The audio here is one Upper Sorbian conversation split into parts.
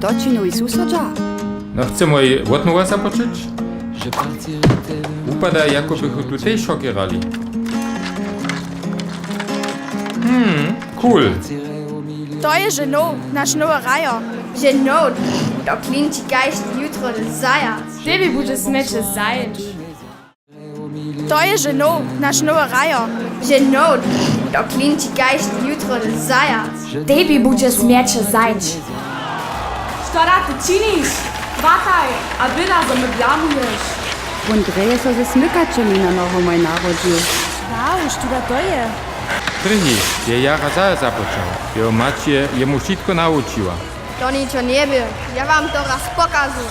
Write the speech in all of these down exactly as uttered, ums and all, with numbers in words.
To ći nowi susodźa? No, chcemoj wotnowa započeć? Wupada, jako bychu tu tež hokej hrali. Hmm, cool. To je ženou, naš nowy rajo. Ženou, to klinči kaž jutrowny zajac. Tebi budźe smjeće zajńć. To je ženou, naš nowy rajo. Ženou, to klinči kaž jutrowny zajac. Tebi budźe smjeće zajńć. Što da ty činiš? Chwataj, a běda, zo my blamuješ. Wón drje je so ze smykaćemi na nohomaj narodźił. Wow, što da to je? Trhi je jara zahe započał. Jeho mać je jemu wšitko nawučiła. To ničo njebě, ja wam to raz pokazam.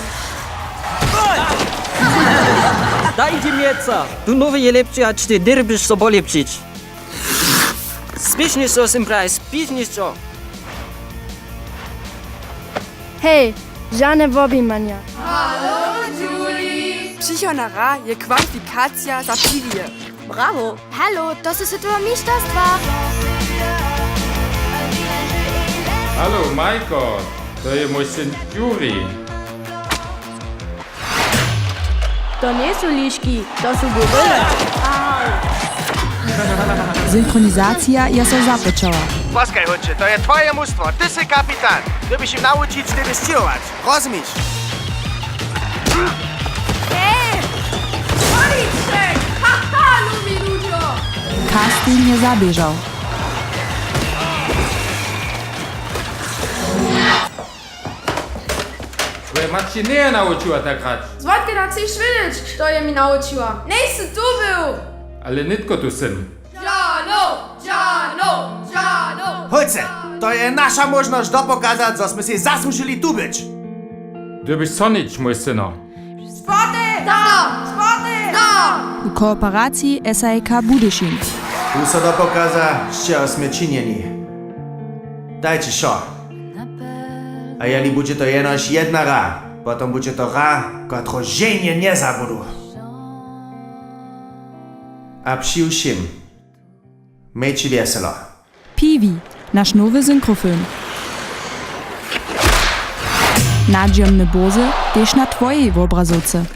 Daj dźi mjeca! Tu nowy je lepši, hač ty dyrbiš so polěpšić. Spěšnišo, sym prajił, spěšnišo! Hej, žane wobjimanja. Přichodna hra je kwalifikacija za piwje. Brawo! Halo, to su swětowe mišterstwa! Halo, Majko, to je mój syn Juri. To njejsu liški, to su goryle. Synchronizacija je so započała. Poskaj, hódźe, to je twoje mustwo, ty sy kapitan. Dyrbiš jim nawučić, ty běš čěhować. Rozmiš? Hej! Poliček! Haha, lubi ludźo! Casting je zaběžał. Twoja mać će njeje nawučiła tak hrać. Zwotke da chceš wědźeć, što je mi nawučiła? Njejsy tu był! Ale nětko tu sym. Dźano, dźano, dźano. Holce, to je naša móžnosć dopokazać, zo smy sej zasłužili tu być. Dyrbiš sonić, mój syno. Sporty! Za! Sporty! Za! W kooperaciji S A E K Budyšin. Tu so dopokaza, z čeho smy činjeni. Dajće šo. A jeli budźe to jenož jedna hra, potom budźe to hra, kotruž ženje njezabudu. A při wšěm, mějće wjeselo. Piwi, naš nowy synchrofilm. Nadźijomne bórze, tež na twojej wobrazowce.